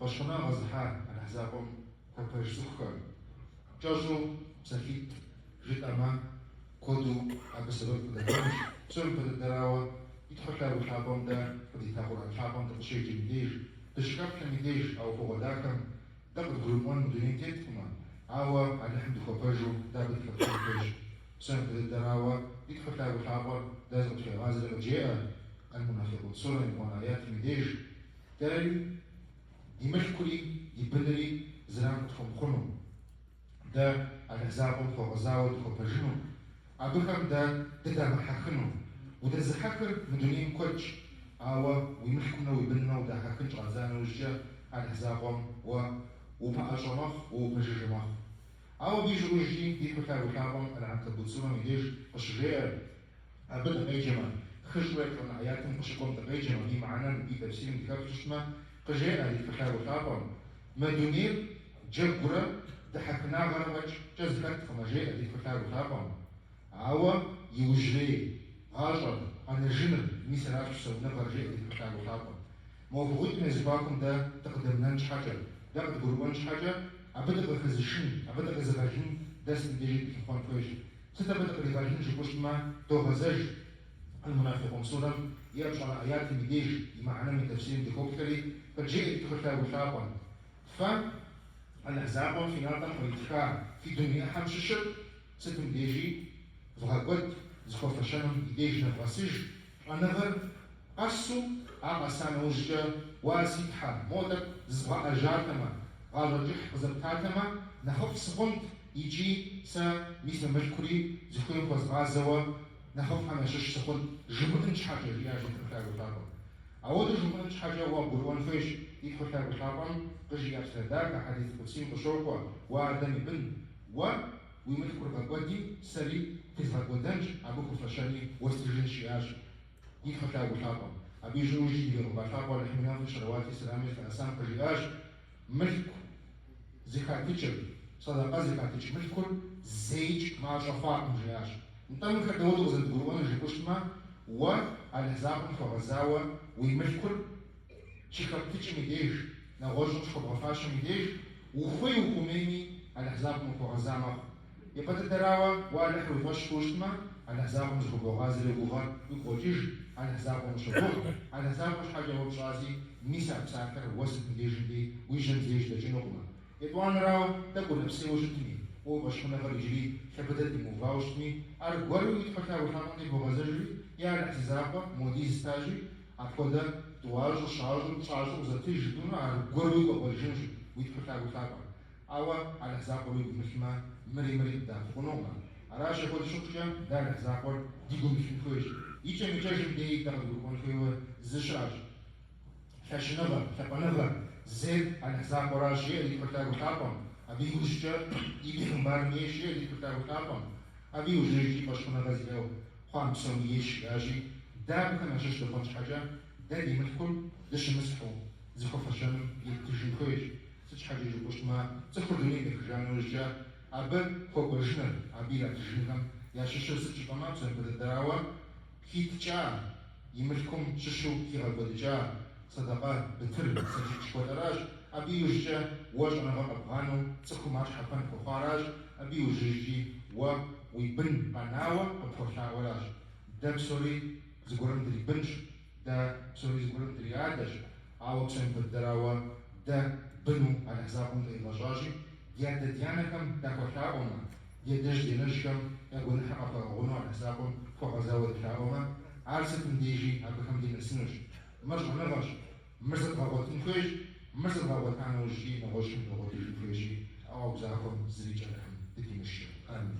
Фӏэщхъуныгъэ къэзыхьа Алыхь закъуэм хуэпэж цӏыхухэ, кӏэщӏу псалъитӏ жытӏэмэ, куэду абы сэбэп къыдэкӏуэнущ. Псом япэ дыдэрауэ, ди Тхьэу Лъагэу Лъапӏэм дэ къыдита Къурӏэн лъапӏэм дыкъыщеджэм и деж, дыщыхэплъэм и деж а ӏуэхугъуэ дахэм дэ къыдгурымыӏуэн мы дунейм теткъымэ, ауэ Алыхьым дыхуэпэжу дэ абы дыхэплъэн хуейщ. Псом япэ дыдэрауэ, ди Тхьэу Лъагэу Лъапӏэр дэ зыкъытхуегъазэри къыджеӏэ, Аль-Мунафикъун сурэм и ебгъуанэ аятым и деж, Дэри, ди мылъкури, ди бынри зэран къытхуэмыхъуну, дэ Алыхь закъуэм хуэгъэзауэ дыхуэпэжыну, абыхэм дэ дыдамыхьэхыну. Удэзыхьэхыр мы дунейм куэдщ, ауэ уи мылъкумрэ уи бынымрэ удахьэхын щӏадза нэужькӏэ Алыхь закъуэм уэ упэӏэщӏэ мэхъу, уэ упэжыжьэ мэхъу. Ауэ абы ищӏыӏужкӏи ди Тхьэу Лъагэу Лъапӏэм Аль-Анкабут сурэм и деж къыщыжеӏэр, Абы дыкъеджэмэ, хыщӏрэ еплӏанэ аятым къыщыкӏуэм дыкъеджэмэ, абы и мыхьэнэм, абы и тэфсирым дыхэплъу щытмэ, къыжеӏэ ди Тхьэу Лъагэу Лъапӏэм, Мы дунейр джэгурэ дыхьэхынагъэрэ фӏэкӏ кӏэ зыхэткъымэ, жеӏэ ди Тхьэу Лъагэу Лъапӏэм. Ауэ иужьрей гъащӏэр, къэнэжыныр, мис аращ псэуныгъэр, жеӏэ ди Тхьэу Лъагэу Лъапӏэм. Мы ӏуэхугъуитӏым я зэхуакум дэ дыкъыдэмынэн щхьэкӏэ, дэ къыдгурыӏуэн щхьэкӏэ, абы дыкъыхэзышын, абы дыкъезыгъэлын дэ сытым дежи дылъыхъуэн хуейщ. Сыт абы дыкъригъэлын жыпӏэу щытмэ, догъэзэж Аль-Мунафикъун сурэм и епщӏанэ аятым и деж и мыхьэнэм и тэфсирым дыхоплъэри, къыджеӏэ ди Тхьэу Лъагэу Лъапӏэм, Фэ Алыхь закъуэм фи натӏэм къритха фи дуней ӏыхьэм щыщыр сытым дежи вгъэкӏуэд, зыхуэфэщэнум и деж нэвгъэсыж, лӏэныгъэр къэсу а къэса нэужькӏэ, Уа си Тхьэ, мо тӏэкӏу зызбгъэӏэжьатэмэ, гъащӏэ кӏыхь къызэптатэмэ, нэхъыфӏ сыхъунт, икӏи сэ мис мы мылъкури зыхуейм хуэзгъазэуэ нэхъыфӏхэм ящыщ сыхъунт, жывмыӏэн щхьэкӏэ, жиӏащ ди Тхьэу Лъагэу Лъапӏэм. Ауэдэу жумыӏэн щхьэкӏэ уэ къыбгурыӏуэн хуейщ, ди Тхьэу Лъагэу Лъапӏэм къыжиӏа псалъэ дахэ хьэдис къудсийм къыщокӏуэ, Уэ Адэм и бын, уэ уи мылъкур гъэкӏуэди, сэри тезгъэкӏуэдэнщ, абы хуэфэщэни уэстыжынщ, жиӏащ ди Тхьэу Лъагэу Лъапӏэм. Абы ищӏыӏужкӏи ди бегъымбар лъапӏэу Алыхьым и нэфӏи щэлэуати сэлами зылъэӏэсам къыжиӏащ, Мылъку зыхатыкӏыр, сэдэкъэ зыхатыкӏ мылъкур зэикӏ мащӏэ хъуакъым, жиӏащ. Нтӏэ мыхэр дауэдэу къызэрыдгурыӏуэнур жыпӏэу щытмэ, уэ Алыхь закъуэм хуэгъэзауэ уи мылъкур щыхэптыкӏым и деж, нэгъуэщӏым щыхуэбгъэфащэм и деж, ухуей ухуэмейми, Алыхь закъуэм ухуэгъэза мэхъу. Япэ дыдэрауэ, уэ Алыхьыр уи фӏэщ хъууэ щытмэ, Алыхь закъуэм зыхубогъазэри гугъэр уигу къокӏыж, Алыхь закъуэм ущогугъ, Алыхь закъуэм щхьэкӏэ уэ пщӏази, мис а псалъэр уэ сытым дежым дей уи жьэм зэикӏ дэкӏынукъымэ. Етӏуанэрауэ, тӏэкӏу унэпсейуэ щытми, уэ уи фӏэщхъуныгъэр иджыри лъэ быдэ темыувауэ щытми, аргуэру уи Тхьэу Лъагэу Лъапӏэм дей богъэзэжри, Я Алыхь си закъуэ, модиз стащи, апхуэдэ тӏуащӏэу, щащӏэу, пщӏащӏэу къызэтыж жыпӏэмэ, аргуэру уигу къэкӏуэжынущ уи Тхьэу Лъагэу Лъапӏэр. Ауэ Алыхь закъуэр уигу имылъмэ, мыри мыри къыбдэӏэпыкъунукъымэ. Аращ апхуэдэу щыхъукӏэ, дэ Алыхь закъуэр ди гум илъын хуейщ. Икӏэм-икӏэжым дей дэ къыдгурыӏуэн хуейуэ зы щыӏэщ. Лъэщыныгъэр, лъапӏэныгъэр зейр Алыхь закъуэращ, жеӏэ ди Тхьэу Лъагэу Лъапӏэм. Абы иужькӏэ и бегъымбарым ейщ, жеӏэ ди Тхьэу Лъагэу Лъапӏэм. Абы иужьыжкӏи фӏэщхъуныгъэ зиӏэу хъуам псоми ейщ, жиӏащи, дэ абыхэм ящыщ дыхъун щхьэкӏэ, дэ ди мылъкум дыщымысхьу, зыхуэфэщэным еттыжын хуейщ. Сыт щхьэкӏэ жыпӏэу щытмэ, цӏыхур дунейм ехыжа нэужькӏэ абы хуэкӏуэжыныр, абы иратыжынхэм ящыщыр сыт жыпӏэмэ, псом япэ дыдэрауэ, хиткӏа, и мылъкум щыщу хигъэкӏуэдыкӏа сэдэкъэ, бытыр, сэджыт жыхуэтӏэращ, абы иужькӏэ уэ щӏэныгъэ къэбгъанэу цӏыхум ар щхьэпэн хуэхъуаращ, абы иужьыжкӏи уэ уи бын къэнауэ къыпхуэлъаӏуэращ. Дэ псори зыгуэрым дрибынщ, дэ псори зыгуэрым дриадэщ, ауэ псом япэ дыдэрауэ дэ быну Алыхь закъуэм дыкъигъэщӏащи, ди адэ-дянэхэм дахуэлъаӏуэмэ, ди адэжь-дянэжьхэм я гуэныхьыр къахуэгъэгъуну Алыхь закъуэм хуэгъэзауэ дылъаӏуэмэ, ар сытым дежи абыхэм дей нэсынущ. Мыр щӏэныгъэщ, мыр зэдгъэгъуэтын хуейщ, мыр зэдгъэгъуэта нэужькӏи нэгъуэщӏхэм дгъэгъуэтыжын хуейщи, а гъуэгу захуэм зырикӏ Алыхьым дытемышкӏэ. Амин.